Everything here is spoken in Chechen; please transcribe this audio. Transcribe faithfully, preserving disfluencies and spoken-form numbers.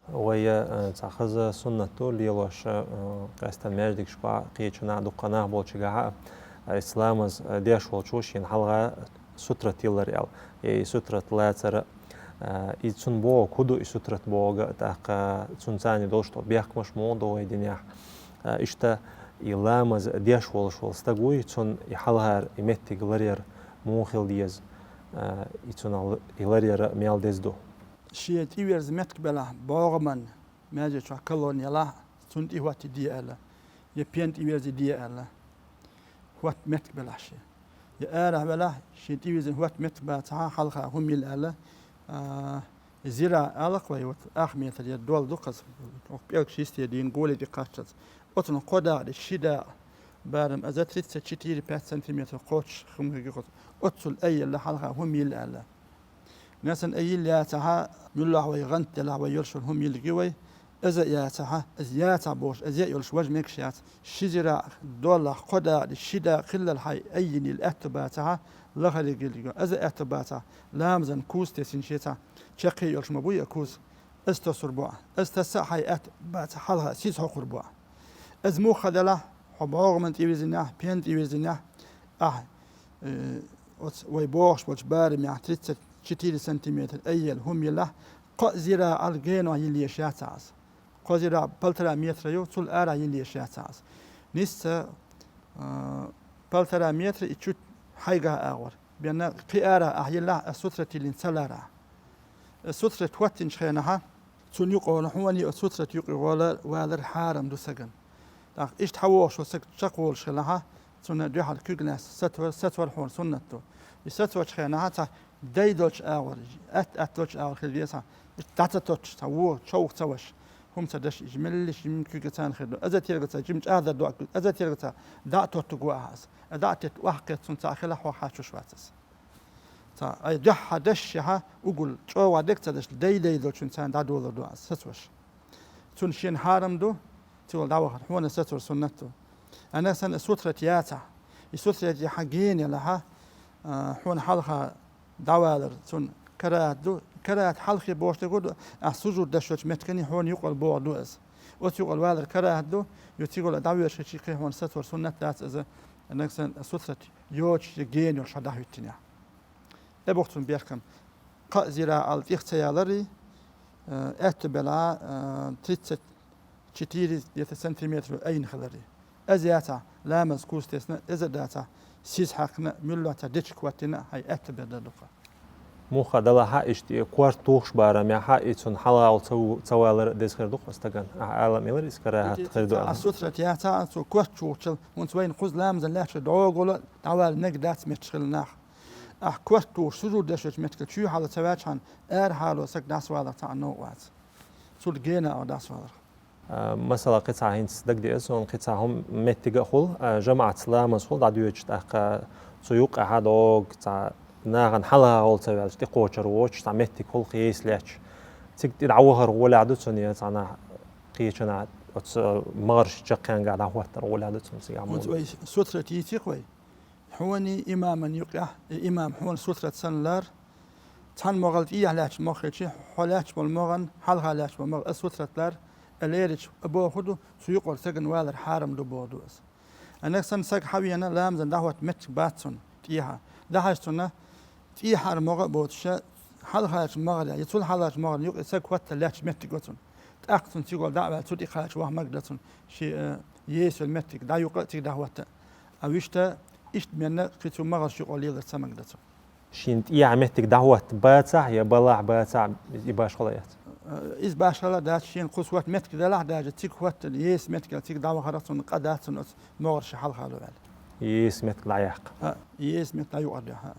Вай, э, цхьа хаза суннат ду лелош, э, къаьстта маьждигашка кхечу нах, дуккха нах болчу гахьа, э, исламаз, э, деш волчо шен хьалха сутрат йиллар аьлла. И сутрат лацара, э, и цунна боху, хӀун ду и сутрат боху, тӀаккха цунна царна долуш долу бехкамаш муха ду вай динехь. Э, иштта и ламаз деш волуш волу стаг вуй, цунна и хьалхара и меттиг ларъяр муха хила деза, э, и цунах л-, и ларъяр мел деза ду. Шен тӀеверза меттиг белахь, бӀогӀаман маьждиг чохь колонна ялахь, цунна тӀе хӀоттийде аьлла, я пен тӀеверзийде аьлла, хӀотта меттиг белахь шен. Я арахь велахь, шен тӀевирзина хӀотта меттиг бацахь, хьалха хӀума йилла аьлла, а, зира алакх вай, вот, ах метр я дол ду кхаза, оха пӀелгаш йисте дийна, гуле тӀе кхаччалц. Оцунах кхо дакъа де, ши дакъа, барам, аза тридцать четыре пять сантиметр кхочуш хӀума хир ю кхуза. Оццул айъелла хьалха хӀума йилла аьлла. Насан айъелла яцахьа, муьллахь вай гӀант делахь, вай йолуш йолу хӀума йилла ю вай, аза яцахьа, аза яцахь бохуш, аза йолуш важа мегаш яц. Ши зира доллахь, кхо дакъа де, ши дакъа хиллал хьайн аййина йилла аьтту бацахьа, лахариг йилла ю. Аза аьтту бацахь, ламазан куз тесина шецахь, чаккхе йолуш ма буй а куз. Аза тосур бу ахь. Аза тасса а хьайн аьтту бацахь, хьалха сиз хьокхур бу ахь. Аза муха делахь, хьо бӀогӀаман тӀевирзинехь, пен тӀевирзинехь, ахь, э, оцу вай бохуш болчу барамехь тридцать четыре сантиметр айъелла хӀума йиллахь, кхо зира ал генахь йилла еш яцахь аса. Кхо зира полтора метра ю, цул арахь йилла еш яцахь аса. Нисса, а, полтора метра и чуть хьайгахь агӀор. Бенна кхин арахь ахь йиллахь, аса сутрат йиллина ца ларахь. Аса сутрат хӀоттинчу хенахьа, цунна юкъахула хьоне оцу сутрат юкъахула валар хьарам ду сагана. ТӀаккха иштта хьан вохуш ву саг чекхволуш хилахьа, цунна дуьхьал куьг лаьцна сацор, сацор хьуна суннат ду. И сацочу хенахьа цхьа дай долчу агӀор, атта-атта долчу агӀор хила деза, дӀа ца тоттуш, цхьа вон човха ца ваша, хӀума ца даш, иза меллиш жима куьг царна хир ду. Аза терга ца, жима чӀагӀдар ду, аза терга ца, дӀа а тоттуг ву ахьа аса. ДӀа а тетта, охьакхетта цунна цхьа а хила хьох хьачуш вац аса. Цхьа, ай, дуьхьа дашшехьа, угул чӀогӀа дерг ца даш, дай-дай долчун царна дӀадолар ду аса, сацош. Цунна шена хьарам ду, цигахула дӀавахар, хьуна сацор суннат ду. Ана сан сутрат яцахь, и сутрат я хьан гена лахьа, а, хьуна хьалха дӀавалар, цунна карахӀат ду, карахӀат хьалхе бохуш дерг ду, ахь сужуд даш йолчу меттиган хьуна юкъал боху ду аса. Оцу юкъал валар карахӀат ду, ю цигахула дӀавоьжуш хилчи кхин хьуна сацор суннат дац аса, нагахь сан сутрат йоцуш я гена йолуш хьан дӀахӀуьттинехь. Э, боху цунна бехкам. Кхаа зира ал тӀех ца яларий, э, аьтту бела, э, тридцать четыре где-то сантиметр айна хиларий. Аз яцахь, ламаз куз тесна, эза дацахь, сиз хьаькхна, муьллахь ца дечиг хӀоттина, хьайн аьтту бер дан дукха. Муха далахьа иштта и корта тухуш барамехьа, и цунна хьалхагӀал ца ву-, ца валар деза хир ду-кх стаган. Ахьа алам илар, иза карахӀат хир ду. А сутрат яцахь, цо корта чухучул, хӀунца вайна кхуза ламазан лаьтташ дӀогула, дӀавала мега дац метташ хилла нах. Ахь корта тухуш сужуд деш йолчу меттигал чуьйхьалла ца ваьчхьана, арахьало саг дӀасавалар цхьа а новкъа вац. Цул гена а дӀасавалар. А, масала, кхин цхьа хӀинца дагадеа суна, кхин цхьа хӀума меттига а хуьлу, а, жамаӀатца ламаз хуьлу дӀадоьдуш, тӀаккха цу юккъехьа догу цхьа нахана хьалхагӀолла ца ваьлча, тӀекхочур воцуш, цхьа меттиг хуьлу кхеса лаьтташ. Цига тӀе дӀавахар гӀолехь ду цунна, я цхьа нах кхечанхьа оцу магӀарш чаккхенга дӀахӀоттар гӀолехь ду цунна цига хьамуна. Вай сутрат йийци-кх вай. Хьоний имаман юкъехь, и имам хьуна сутрат санна лар, цхьана могӀал тӀехьа лаьтташ могӀа хилчи, хьо лаьтташ болу могӀан, хьалха лаьтташ болу могӀа а сутрат лар, а лерича, а боху ду, цу юкъара сагана валар хьарам ду боху ду аса. Аннах санна саг хьавена, ламазан дӀахӀотта меттиг бац цунна тӀехьа. ДӀахьажа цунна, тӀехьара могӀа а боцуша, хьалхарчу могӀара, я цул хьалхарчу могӀарна юкъе саг хӀотта лаьтташ меттиг ву цунна. ТӀаккха цунна цигахула дӀа а ваьлла, цу тӀе кхача ваха мега дан цунна. Ши, э, Еза йолу меттиг дӀа юкъа а цига дӀахӀотта. А вуьшта, иштта менна кхин цу магӀарш юкъа лелар ца мега дан цунна. Шен тӀехьа меттиг дӀахӀотта бацахь я балахь бацахь, и башхала яц? Э, иза башхала дац, шена кхуза хӀотта меттиг далахь даже, цига хӀотта, Еза меттигал цига дӀавахара цунна къа дац цунна оцу могӀарша хьалхало ваьлла. Еза меттиг дӀаяккха. А, Еза меттиг дӀаюкъара дуьхьа.